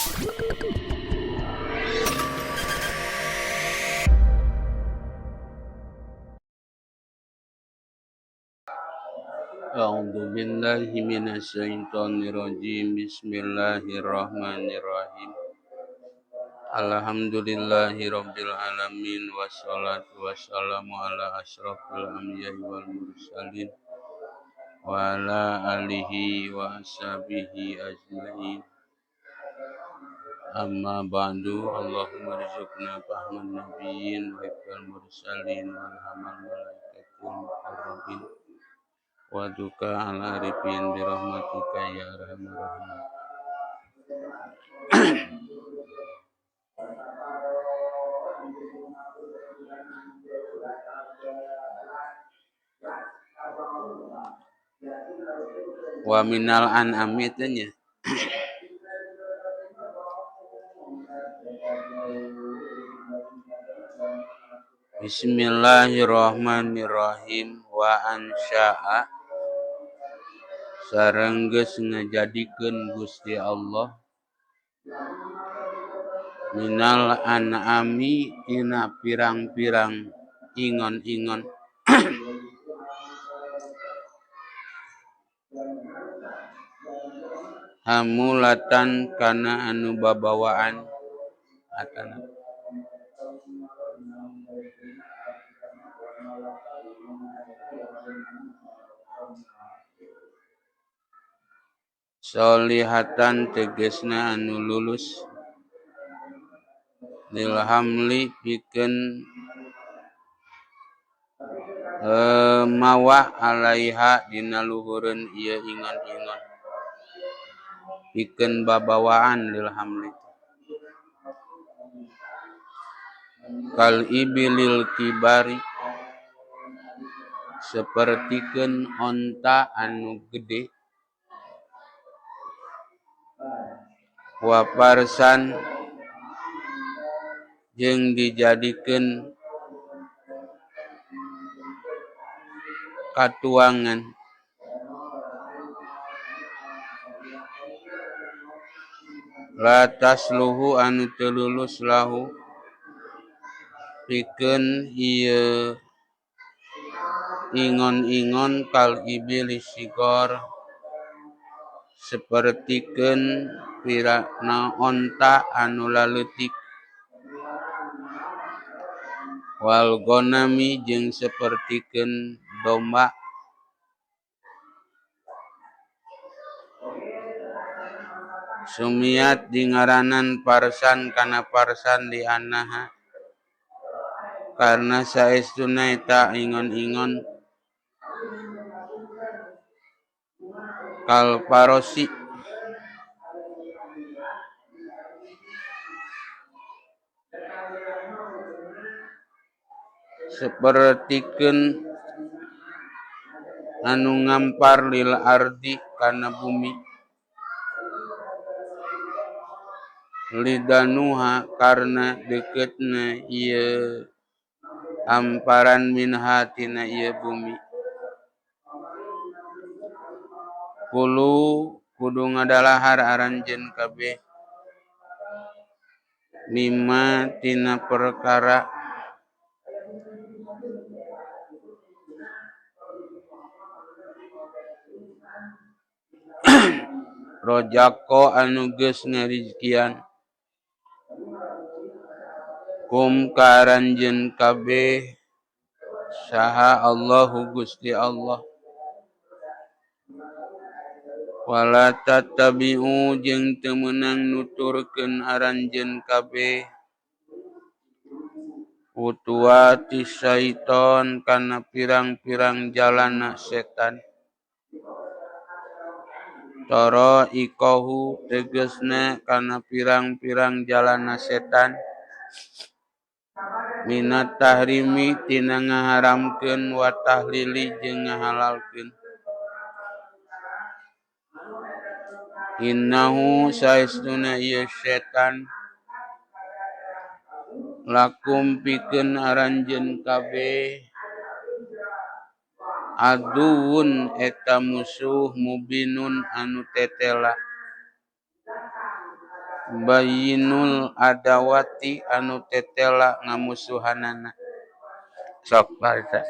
A'udzu billahi minasyaitonir rajim. Bismillahirrahmanirrahim. Alhamdulillahi rabbil alamin wassalatu wassalamu ala asyrafil anbiya'i wal mursalin wa ala alihi wa ashabihi ajmain. Amma ba'du, Allahumma rzuqna fahman nabiyyin wa hifdzal mursalin wal hamal malaikatil muqarrabin wa duka al arifin bi rahmatika ya arhamar rahimin. Wa minal an'ami teh nya. Bismillahirrahmanirrahim. Wa ansya'a sareng geus ngajadikeun Gusti Allah minal an'ami tina pirang-pirang ingon-ingon hamulatan kana anu babawaan atana solihatan tegesna anu lulus lil hamli pikeun mawa alaiha dina luhureun ieu ingon-ingon pikeun babawaan lil hamli kal ibilil kibari sapertikeun onta anu gede wa parsan jeung dijadikeun katuangan la tasluhu anu teu lulus lahu pikeun ieu ingon-ingon kal ibili sigor sapertikeun pirana onta anu laleutik wal gonami jeung sapertikeun domba sumiat dingaranan parsan kana parsan di anaha karna saestuna eta ingon-ingon kal parosi sapertikeun anu ngampar lil ardi kana bumi lidanuha karna deketna ieu amparan minha tina ieu bumi kulu kudu ngadalahar aranjeun kabeh mimma tina perkara rojako anu geus ngarizkian kum ka aranjeun kabeh saha Allahu Gusti Allah wala tattabi'u jeung teu meunang nuturkeun aranjeun kabeh khutuwati syaiton kana pirang-pirang jalana setan tara ikohu tegesna kana pirang-pirang jalana setan minat tahrimi tina ngaharamkeun wa tahlili jeung ngahalalkeun innahu saestuna ieu setan lakum pikeun aranjeun kabeh aduun eta musuh mubinun anu tetela. Bayyinul adawati anu tetela ngamusuhanana. Sok baca.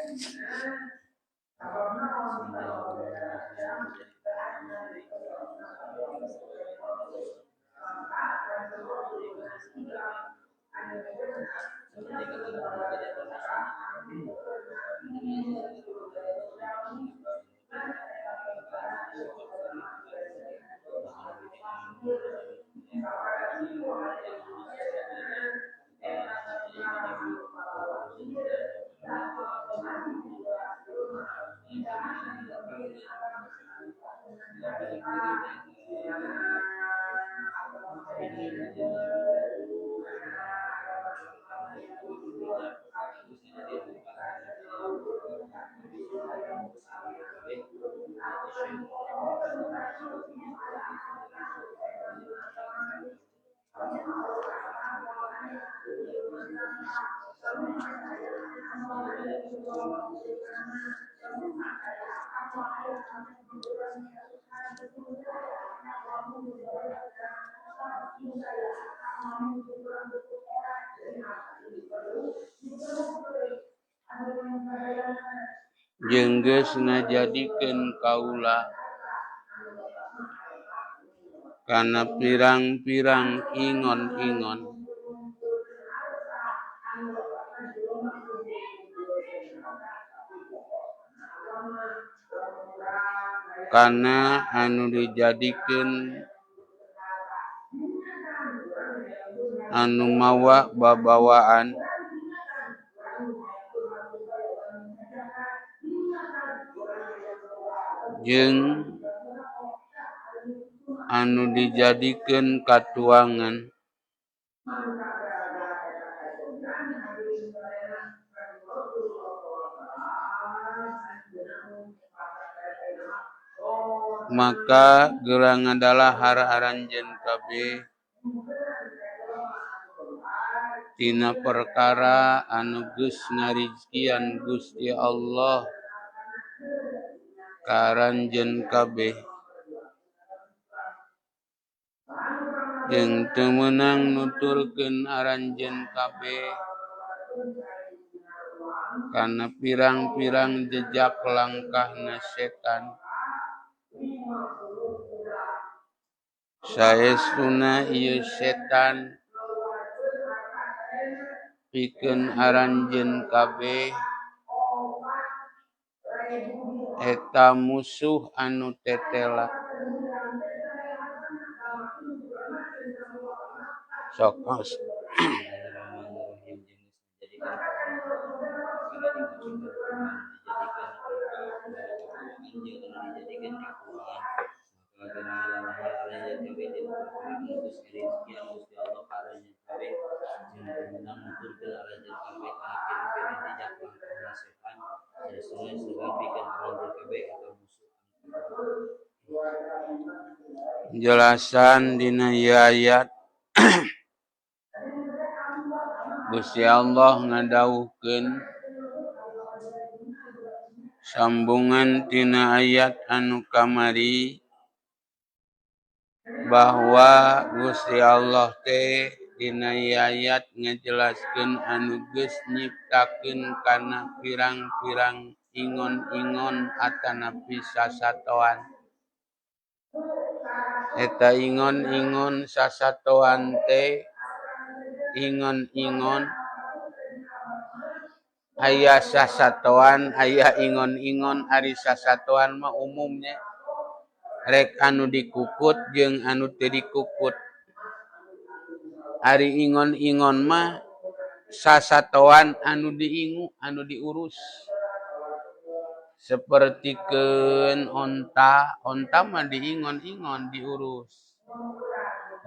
Jeung geus ngajadikeun kaula kana pirang-pirang ingon-ingon. Kana anu dijadikeun anu mawa babawaan. Jeung anu dijadikeun katuangan. Maka geura ngadalahar aranjeun kabeh tina perkara anu geus ngarizkian Gusti Allah ka aranjeun kabeh jeung teu meunang nuturkeun aranjeun kabeh kana pirang-pirang jejak langkahna setan. Saestuna ieu setan pikeun aranjeun kabeh eta musuh anu tetela. Sok jelasan dina ieu ayat Gusti Allah ngadawuhkeun sambungan tina ayat anu kamari bahwa Gusti Allah teh dina ieu ayat ngajelaskeun anu geus nyiptakeun kana pirang-pirang ingon-ingon atanapi sasatoan. Eta ingon-ingon sasatoan teh ingon-ingon aya sasatoan aya ingon-ingon. Ari sasatoan mah umumnya rek anu dikukut jeung anu teu dikukut. Ari ingon-ingon mah sasatoan anu diingu anu diurus. Sapertikeun onta, onta mah diingon-ingon diurus,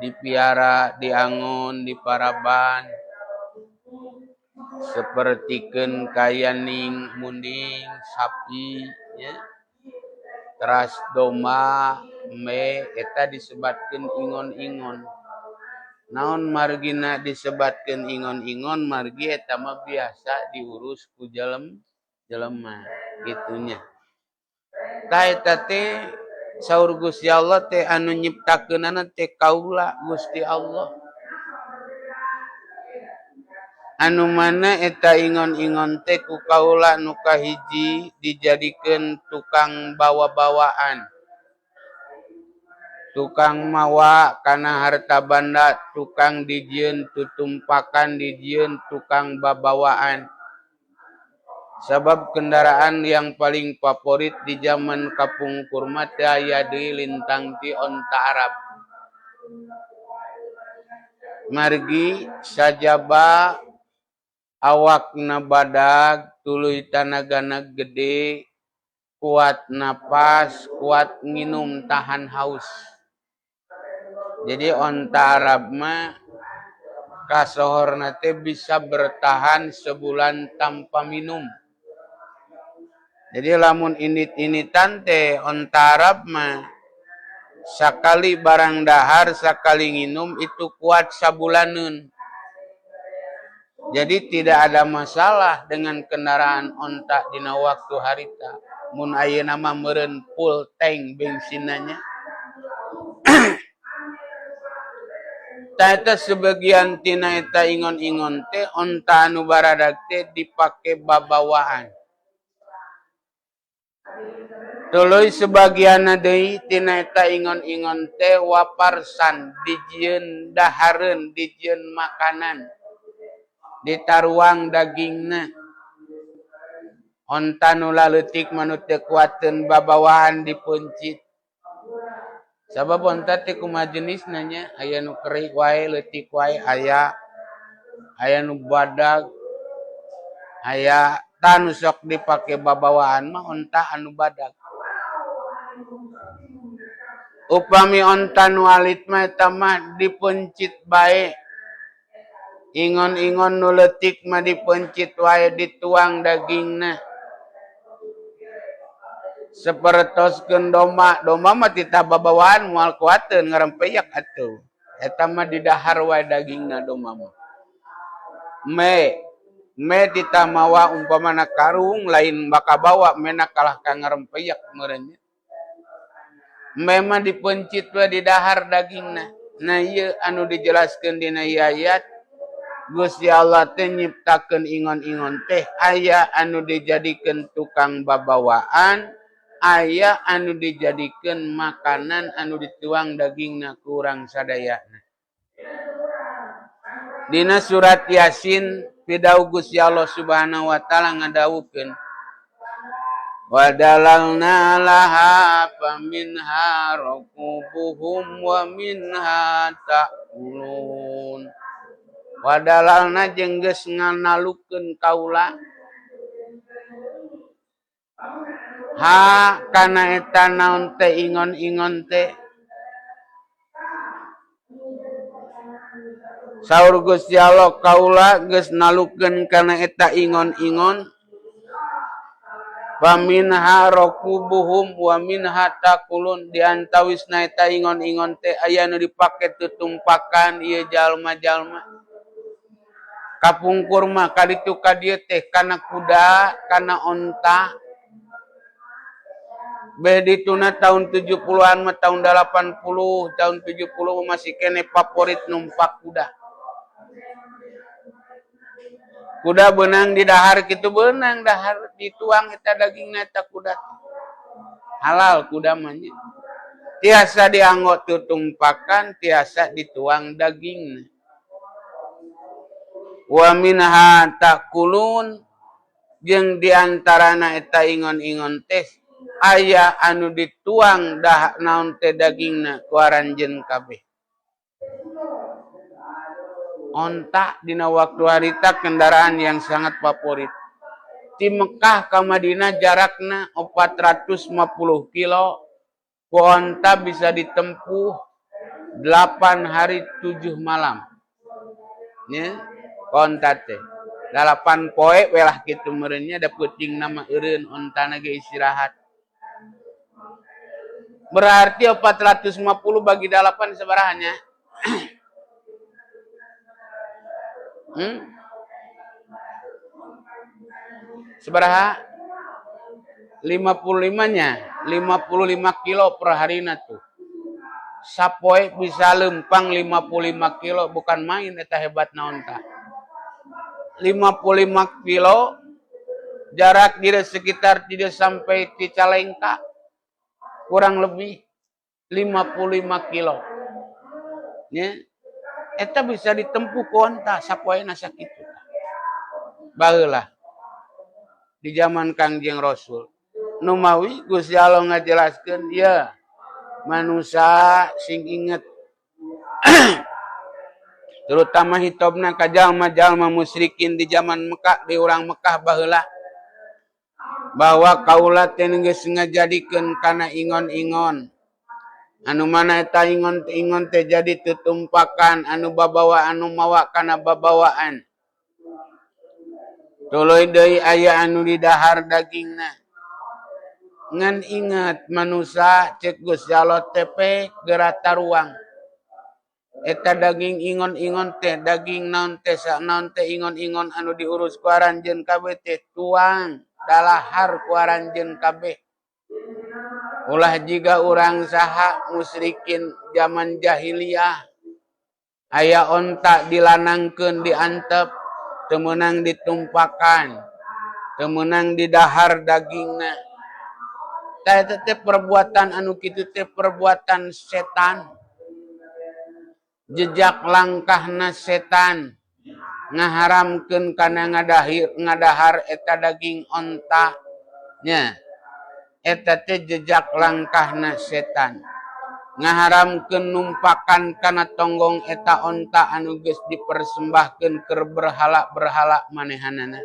dipiara, diangon, diparaban. Sapertikeun kayaning munding, sapi, ya. Teras domba, embe, eta disebatkeun ingon-ingon. Naon margina disebatkeun ingon-ingon margi eta mah biasa diurus ku jelema gitunya. Tah eta teh Saur Gusti Allah teh anu nyiptakeunana teh kaula Gusti Allah. Anu mana eta ingon-ingon teh ku kaula nu kahiji dijadikeun tukang bawa-bawaan. Tukang mawa kana harta banda, tukang dijieun tutumpakan, dijieun tukang babawaan. Sabab kendaraan yang paling favorit di zaman kapungkur mah teu aya deui lintang ti onta Arab. Margi sajaba awakna badag, tuluy tanagana gede, kuat napas, kuat nginum, tahan haus. Jadi onta Arab mah kasohorna teh bisa bertahan sebulan tanpa minum. Jadi lamun indit-inditan teh onta Arab mah sakali barang dahar, sakali nginum itu kuat sabulaneun. Jadi tidak ada masalah dengan kendaraan onta dina waktu harita. Mun ayeuna mah meureun full tank bensinanya. Tah eta sebagian tina eta ingon-ingon teh onta anu baradag teh dipake babawaan. Tuluy sebagianna deui tina eta ingon-ingon teh waparsan dijieun dahareun, dijieun makanan. Ditaruang dagingna. Onta nu laleutik mah nu teu kuateun babawaan dipeuncit. Sabab onta teh kumaha jenisna nya, aya nu kerik wae, leutik wae aya, aya nu badag, aya tah nu sok dipake babawaan mah onta anu badag. Upami onta nu alit mah eta mah dipeuncit bae. Ingon-ingon nu leutik mah dipeuncit wae, dituang dagingna. Sapertoskeun domba, domba mah titah babawaan moal kuateun ngarempeyak atuh. Eta mah didahar wae dagingna domba mah. Me titah mawa umpamana karung lain bakal bawa mena kalah ka ngarempeyak meureun nya. Me mah dipeuncit we didahar dagingna. Nah ieu anu dijelaskeun dina ieu ayat Gusti Allah teh nyiptakeun ingon-ingon teh aya anu dijadikeun tukang babawaan, aya anu dijadikeun makanan anu dituang dagingna ku urang sadayana. Dina surat Yasin pidawuh Gusti Allah Subhanahu wa taala ngadawuhkeun wadalalna laha faminha rakubuhum wa minha ta'kulun. Wadalalna jeung geus nganalukeun kaula ha kana eta naon teh ingon-ingon teh. Saur Gusti Allah kaula geus nalukeun kana eta ingon-ingon faminha rakubuhum wa minha taqulun, di antawisna eta ingon-ingon teh aya nu dipake tutumpakan ieu jalma-jalma. Kapungkur mah kaditu ka dieu teh kana kuda, kana onta. Beh dituna tahun 70-an mah tahun 80, tahun 70 mah masih kene favorit numpak kuda. Kuda beunang di dahar kitu beunang dahar dituang eta dagingna eta kuda. Halal kuda mah nya. Tiasa dianggo tutumpakan, tiasa dituang dagingna. Wa minha ta'kulun, jeung diantarana eta ingon-ingon teh aya anu dituang dah naon teh dagingna ku aranjeun kabeh. Onta dina waktu harita kendaraan yang sangat favorit. Ti Mekah ka Madinah jarakna 450 kilo. Ku onta bisa ditempuh 8 hari 7 malam. Nya, onta teh 8 poe welah kitu meureun nya, da peuting na mah eureun ontana ge istirahat. Berarti 450 bagi 8 sabaraha nya? Sabaraha? 55 nya. 55 kilo per harina tuh. Sapoe bisa lempang 55 kilo, bukan main eta hebat naon tah. 55 kilo jarak dia sekitar tidak sampai Cicalengka, kurang lebih 55 kilo. Nya eta bisa ditempuh ku onta sapoena sakitu. Baheula di zaman Kangjeng Rasul. Numawi Gusti Allah ngajelaskeun ya manusia sing inget terutama hitobna ka jalma-jalma musyrikin di zaman Mekah, di urang Mekah baheula, bahwa kaula teh geus ngajadikeun kana ingon-ingon anu mana eta ingon-ingon teh jadi tutumpakan anu babawa anu mawa kana babawaan, tuluy deui aya anu didahar dagingna. Ngan ingat manusia cek Gusti Allah tepe geura taruang eta daging ingon-ingon teh, daging naon teh, naon teh ingon-ingon anu diurus ku aranjeun kabeh teh tuang dalahar ku aranjeun kabeh. Ulah jiga urang saha musyrikin zaman jahiliyah, aya onta dilanangkeun diantep, teu meunang ditumpakan, teu meunang didahar dagingna. Tah eta teh perbuatan anu kitu teh perbuatan setan, jejak langkahna setan ngaharamkeun kana ngadahar eta daging onta nya. Eta teh jejak langkahna setan ngaharamkeun numpakan kana tonggong eta onta anu geus dipersembahkeun keur berhala-berhala manehanana.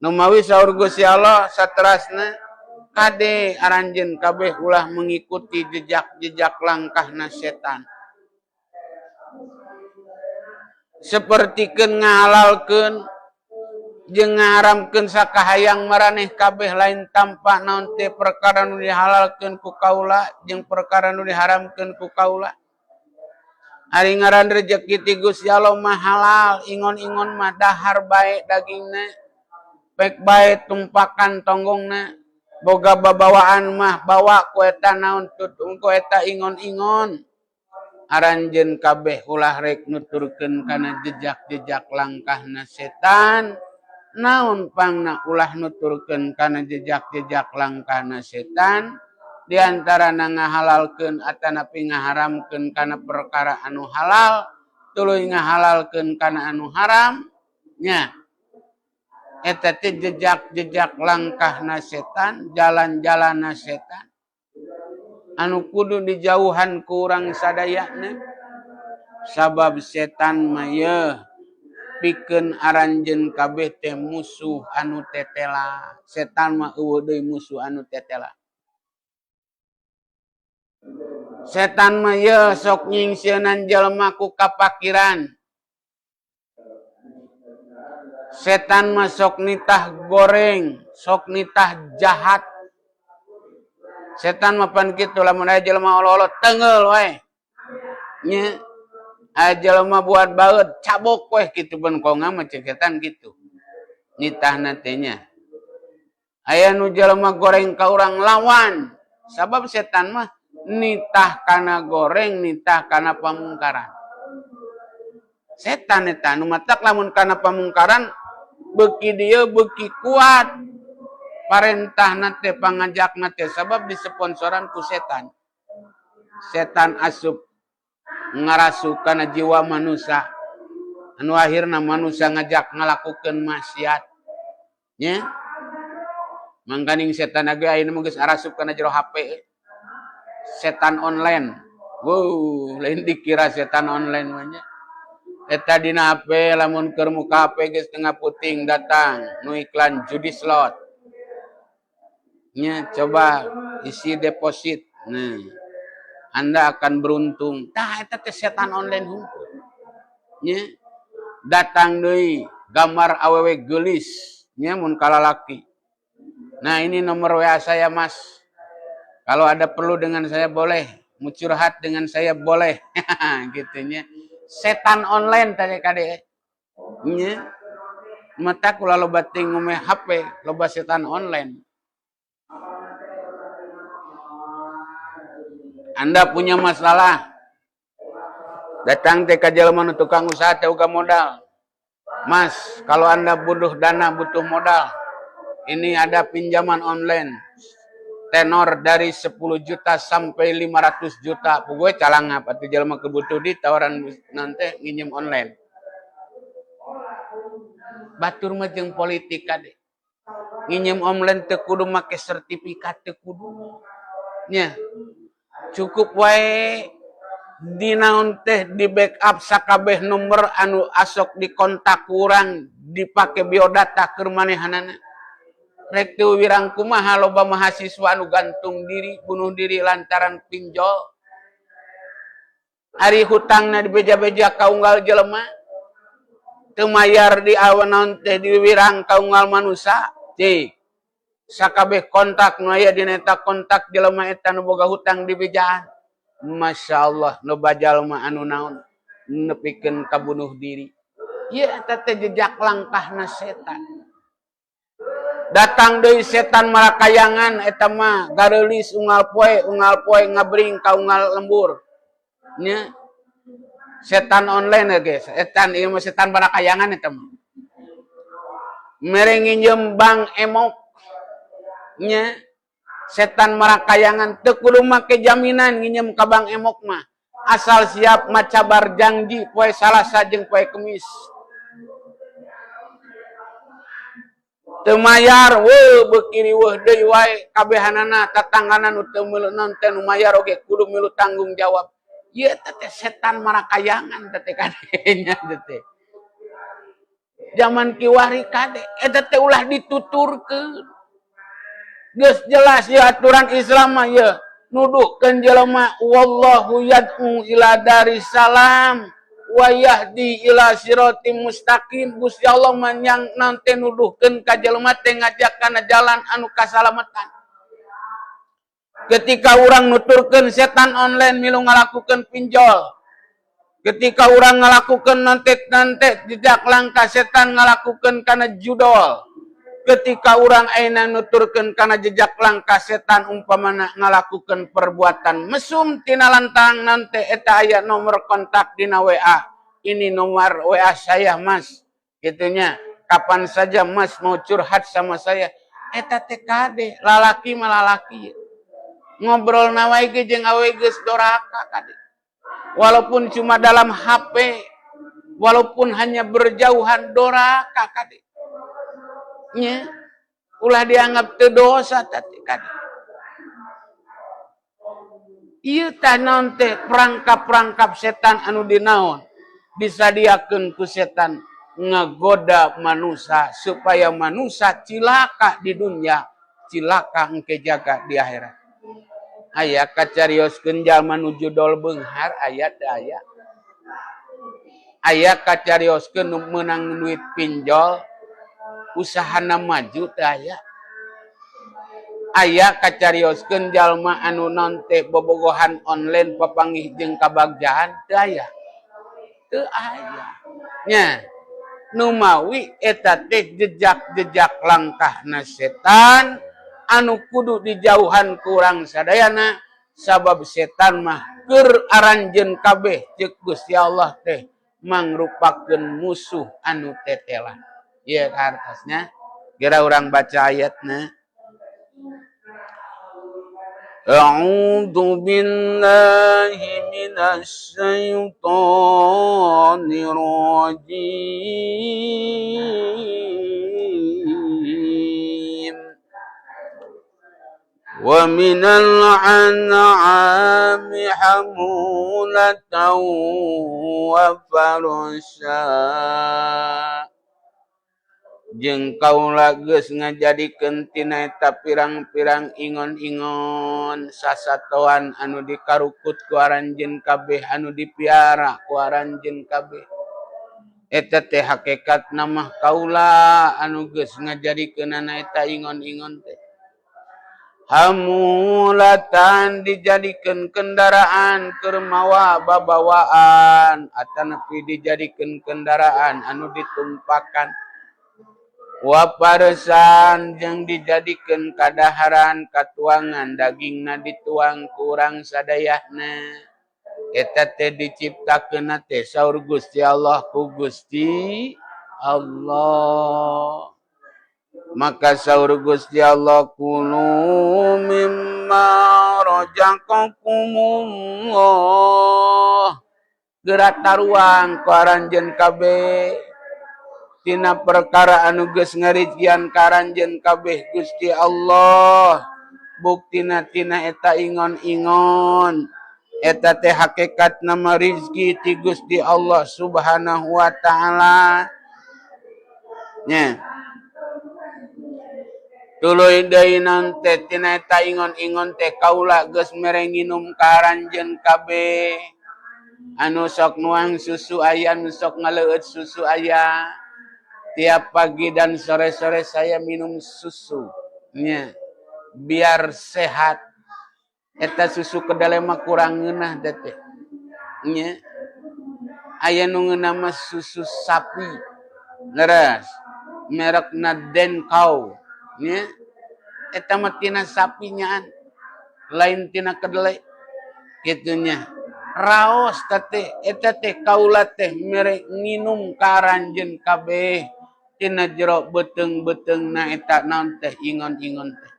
Numawi saur Gusti Allah saterasna, kade aranjeun kabeh ulah mengikuti jejak-jejak langkahna setan, sapertikeun ngahalalkeun jeung ngaharamkeun sakahayang maraneh kabeh lain tanpa naon teh perkara nu dihalalkeun ku kaula jeung perkara nu diharamkeun ku kaula. Ari ngaran rejeki ti Gusti Allah mah halal, ingon-ingon mah dahar bae dagingna, pek bae tumpakan tonggongna, boga babawaan mah bawa ku eta naon tutung ku eta ingon-ingon. Aranjeun kabeh ulah rek nuturkeun kana jejak-jejak langkahna setan. Naon pangna ulah nuturkeun kana jejak-jejak langkahna setan? Di antara ngahalalkeun atanapi ngaharamkeun kana perkara anu halal, tuluy ngahalalkeun kana anu haram nya. Eta teh jejak-jejak langkahna setan, jalan-jalanna setan anu kudu dijauhan ku urang sadayana. Sabab setan mah yeuh pikeun aranjeun kabeh teh musuh anu tetela. Setan mah eueuh deui musuh anu tetela. Setan mah yeuh sok nyingsieunan jelema ku kapakiran. Setan mah sok nitah goreng, sok nitah jahat. Setan mah pan kitu, lamun aya jelema olo-olo tengeul wae. Nya aya jelema buat baeud cabok weh kitu ben konga mah cek setan kitu. Nitahna teh nya. Aya nu jelema goreng ka urang lawan. Sabab setan mah nitah kana goreng, nitah kana pamungkaran. Setan eta nu matak lamun kana pamungkaran beuki dieu beuki kuat parentahna teh, pangajakna teh, sabab disponsoran ku setan. Setan asup ngarasuk kana jiwa manusia anu akhirna manusia ngajak ngalakukeun maksiat nya. Mangkaning setan ge ayeuna mah geus arasup kana jero HP, setan online. Wow, lain dikira setan online mah nya. Eta dina HP, lamun keur muka HP geus tengah puting datang nu iklan judi slot nya, coba isi deposit, nah Anda akan beruntung. Tah eta teh setan online hungkul nya. Datang deui gambar awewe geulis nya mun kalalaki. Nah, ini nomor WA saya, Mas, kalau ada perlu dengan saya boleh, mau curhat dengan saya boleh, gitu nya. Setan online tadi kade nya. Mata kula loba ting ngome HP, loba setan online. Anda punya masalah, datang teh ka jelema nu tukang usaha teh uga modal. Mas, kalau Anda butuh dana, butuh modal, ini ada pinjaman online. Tenor dari 10 juta sampai 500 juta. Gue calangap atuh jelema kebutuh di tawaran nanti nginjem online. Batur mah jeung politik, kade. Nginjem online teu kudu make sertifikat, teu kudu. Nya. Cukup wae di naon teh, di backup sakabeh nomor anu asok di kontak kurang dipake biodata keur manehanana. Rek teu wirang kumaha, loba mahasiswa anu gantung diri, bunuh diri lantaran pinjol. Ari hutangna dibeja-beja ka unggal jelema, teu mayar di awan naon teh, diwirang ka unggal manusa. Cik, sakabeh kontak nu aya dina eta kontak jelema eta nu boga hutang di bejaan. Masya Allah, loba jalma anu naon nepikeun ka bunuh diri. Ieu eta teh jejak langkahna setan. Datang deui setan marakayangan, eta mah gareulis unggal poe, unggal poe ngabring ka unggal lembur. Nya, setan online ya guys, setan ieu mah setan marakayangan. Eta mah mere nginjem bank emok. Nya, setan marakayangan teu kudu make jaminan nginjem ka bank emok mah, asal siap maca barjanji poe Salasa jeung poe Kemis. Teu mayar, weuh, beuki riweuh deui wae kabehanana. Tatanggana nu teu milu naon teh, nu mayar oge kudu milu tanggung jawab. Ieu teh setan marakayangan teh, kade. Nya, teh zaman kiwari, kade, eta teh ulah dituturkeun. Geus jelas ya aturan Islam mah ya nuduhkeun jelema, wallahu yad'u ila daris salam wa yahdi ila siratim mustaqim. Gusti Allah mah nanti nuduhkeun ka jelema teh ngajak kana jalan anu kasalamatan. Ketika orang nuturkeun setan online milu ngalakukeun pinjol, ketika orang ngalakukeun nanti nanti jejak langkah setan ngalakukeun kana judol, ketika orang ayeuna nuturkeun kana jejak langkah setan umpamana ngalakukeun perbuatan mesum tina lantang nanti eta aya nomor kontak dina WA, ini nomor WA saya, Mas, gitunya, kapan saja Mas mau curhat sama saya. Eta teh kade, lalaki mah lalaki ngobrol wae ge jeung awe geus doraka, kade, walaupun cuma dalam HP, walaupun hanya berjauhan, doraka, kade. Nya, ulah dianggap teu dosa tadi, kade. Ieu tah naon teh, perangkap-perangkap setan anu dinaon disadiakeun ku setan ngagoda manusia supaya manusia cilaka di dunia, cilaka engke jaga di akhirat. Aya kacarioskeun jalma nu judol beunghar? Aya teu? Aya. Aya kacarioskeun nu meunang duit pinjol usahana maju? Teu aya. Aya kacarioskeun jalma anu naon teh, bobogohan online papanggih jeung kabagjaan? Teu aya, teu aya. Nya, numawi eta teh jejak-jejak langkahna setan anu kudu dijauhan ku urang sadayana, sabab setan mah keur aranjeun kabeh ceuk Gusti Allah teh mangrupakeun musuh anu tetela. Ieu hartosna kira urang baca ayatna. أعوذ بالله من الشيطان الرجيم. ومن الأنعام حمولة وفرشا. Jeung kaula geus ngajadikeun tina eta pirang-pirang ingon-ingon, sasatoan anu dikarukut ku aranjeun kabeh, anu dipiara ku aranjeun kabeh. Eta teh hakikatna mah kaula anu geus ngajadikeunana eta ingon-ingon teh. Hamulatan, dijadikeun kendaraan keur mawa babawaan, atanapi dijadikeun kendaraan anu ditumpakan. Wa farsan jeung dijadikeun kadaharan katuangan dagingna dituang ku urang sadayana. Eta teh diciptakeunna teh saur Gusti Allah ku Gusti Allah. Maka saur Gusti Allah kulu mimma razaqakumullah. Geura taruang ku aranjeun kabeh tina perkara anu geus ngarizkian ka aranjeun kabeh Gusti Allah. Buktina tina eta ingon-ingon eta teh hakikat nama rizki ti Gusti Allah Subhanahu wa taala. Nya. Tuluy deui naon teh tina eta ingon-ingon teh kaula geus mere nginum ka aranjeun kabeh. Anu sok nuang susu aya, anu sok ngaleueut susu aya. Tiap pagi dan sore-sore saya minum susu. Nya. Biar sehat. Eta susu kedelai mah kurang ngeunah teh. Nya. Aya nu ngeunah mah susu sapi. Leres. Merekna Dancow. Nya. Eta mah tina sapi nyaan. Lain tina kedelai. Kitu nya. Raos teh eta teh kaula teh mere nginum ka aranjeun kabeh tina jero beuteung-beuteungna eta naon teh ingon-ingon teh.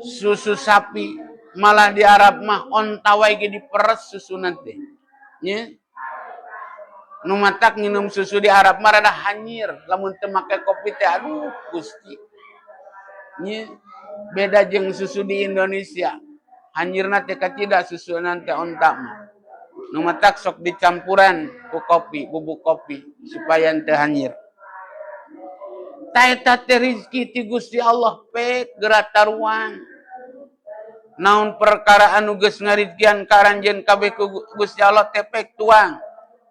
Susu sapi malah di Arab mah onta wae ge diperes susuna teh. Nya. Nu matak nginum susu di Arab mah rada hanyir lamun teu make kopi teh aduh Gusti. Nya. Beda jeung susu di Indonesia. Hanyirna teh kacida susuna teh onta mah. Nu matak sok dicampuran ku kopi, bubuk kopi supaya teu hanyir. Ta eta teh rizki ti Gusti Allah pek geura taruang. Naon perkara anu geus ngarizkian ka aranjeun kabeh ku Gusti Allah teh pek tuang.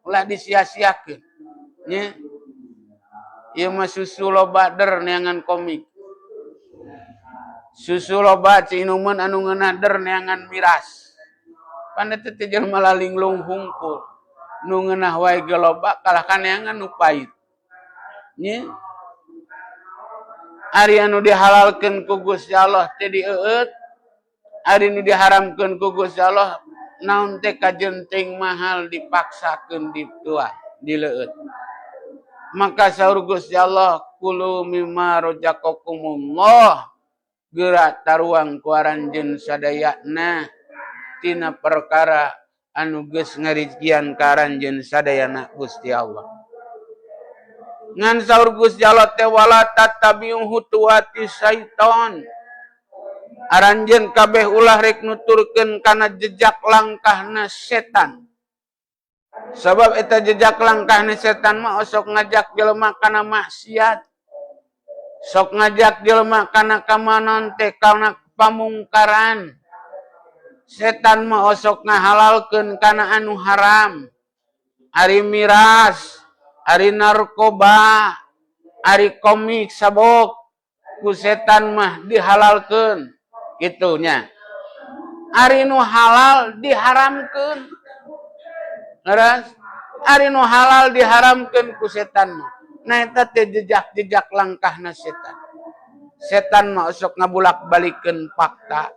Ulah disia-siakeun. Nya. Ieu mah susu loba der neangan komik. Susu loba cinuman anu ngeunah der neangan miras. Pan eta teh jelema lalinglung hungkul. Nu ngeunah wae ge loba kalah ka neangan nu pait. Nya. Ari anu dihalalkeun ku Gusti Allah teh dieueut, ari nu diharamkeun ku Gusti Allah naon teh kajenting mahal dipaksakeun dituang, dileueut. Maka saur Gusti Allah kulu mimma razaqakumullah. Geura taruang ku aranjeun sadayana tina perkara anu geus ngarizkian ka aranjeun sadayana Gusti Allah. Ngan saur Gusti Allah teh wala tattabi'u khutuwati syaiton. Aranjeun kabeh ulah rek nuturkeun kana jejak langkahna setan. Sabab eta jejak langkahna setan mah osok ngajak jelema kana maksiat. Sok ngajak jelema kana kamanon teh kana pamungkaran. Setan mah osok ngahalalkeun kana anu haram. Ari miras, ari narkoba, ari komik sabok ku setan mah dihalalkeun kitu nya. Ari nu halal diharamkeun. Leres? Ari nu halal diharamkeun ku setan mah. Nah eta teh jejak-jejak langkahna setan. Setan mah osok ngabulak-balikeun fakta.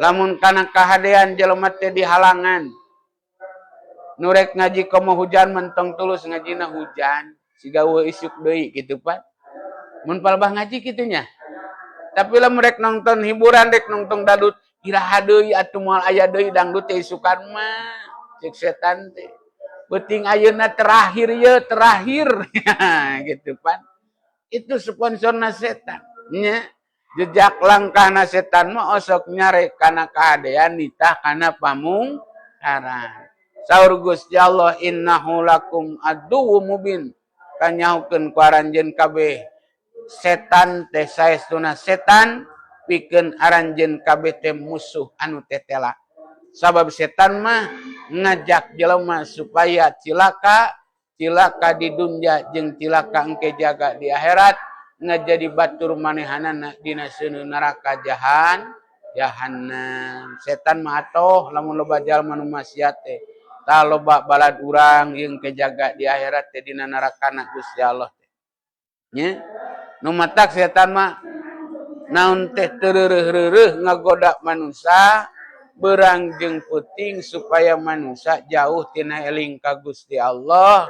Lamun kana kahadean jelema teh dihalangan. Nu rek ngaji komo hujan mentong tulus ngajina hujan, siga eueuh isuk deui kitu pan. Mun palebah ngaji kitu nya. Tapi lamun rek nonton hiburan, rek nonton dangdut, iraha deui atuh moal aya deui dangdut teh isukan mah. Cek setan teh. Beuting ayeuna terakhir ye, terakhir. Gitu pan. Itu sponsorna setan. Nya. Jejak langkahna setan mah osok nyarek kana kahadean nitah kana pamungkaran. Saur Gusti Allah innahu lakum aduwwum mubin. Kanyahukeun ku aranjeun kabeh. Setan teh saestuna setan pikeun aranjeun kabeh teh musuh anu tetela. Sabab setan mah ngajak jelema supaya cilaka, cilaka di dunya jeung cilaka engke jaga di akhirat, ngajadi batur manehanana dina seuneu neraka jahannam. Setan mah atoh lamun loba jalma nu maksiat teh. Tah loba balad urang jeung kejaga di akhirat teh dina narakana Gusti Allah teh. Nya. Nu matak setan mah naon teh teu reureuh-reureuh ngagoda manusia berang jeung peuting supaya manusia jauh tina eling ka Gusti Allah,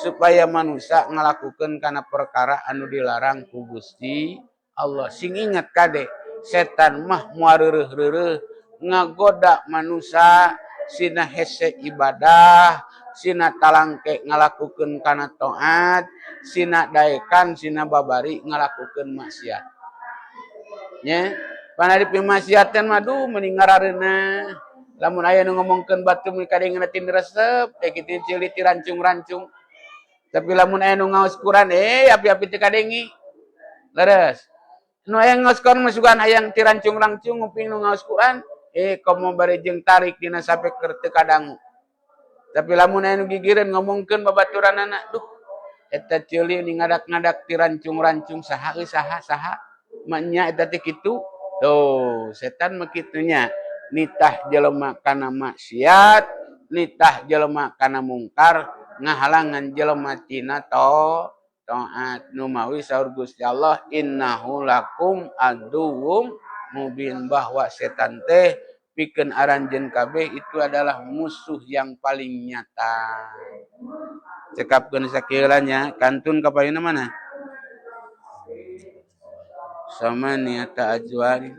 supaya manusia ngalakukeun kana perkara anu dilarang ku Gusti Allah. Sing ingat kade, setan mah moal reureuh-reureuh ngagoda manusia sina hese ibadah, sina talangke ngalakukeun kana taat, sina daekan sina babari ngalakukeun maksiat. Nya, pan ari maksiatan mah duh meni ngarareunah. Lamun aya nu ngomongkeun batur meni kadengena teu resep, teh kitu ceuli ti rancung-rancung. Tapi lamun aya nu ngaos Quran, api-api teu kadengi. Leres. Nu aya ngaos Quran mah sugan hayang ti rancung-rancung nguping nu ngaos Quran, komo bari jeung tarik dina sapeker teu kadangu. Tapi lamun aya nu gigireun ngomongkeun babaturanana, duh eta ceuli ni ngadak-ngadak ti rancung-rancung saha euy saha saha nya eta teh kitu. Tuh, setan mah kitu nya, nitah jelema kana maksiat, nitah jelema kana mungkar, ngahalangan jelema tina taat. Nu mawi saur Gusti Allah innahu lakum aduwwum mubin, bahwa setan teh pikeun aranjeun kabeh itu adalah musuh yang paling nyata. Cekapkeun sakieu nya, kantun ka payuna mana? Sama niata ajwari.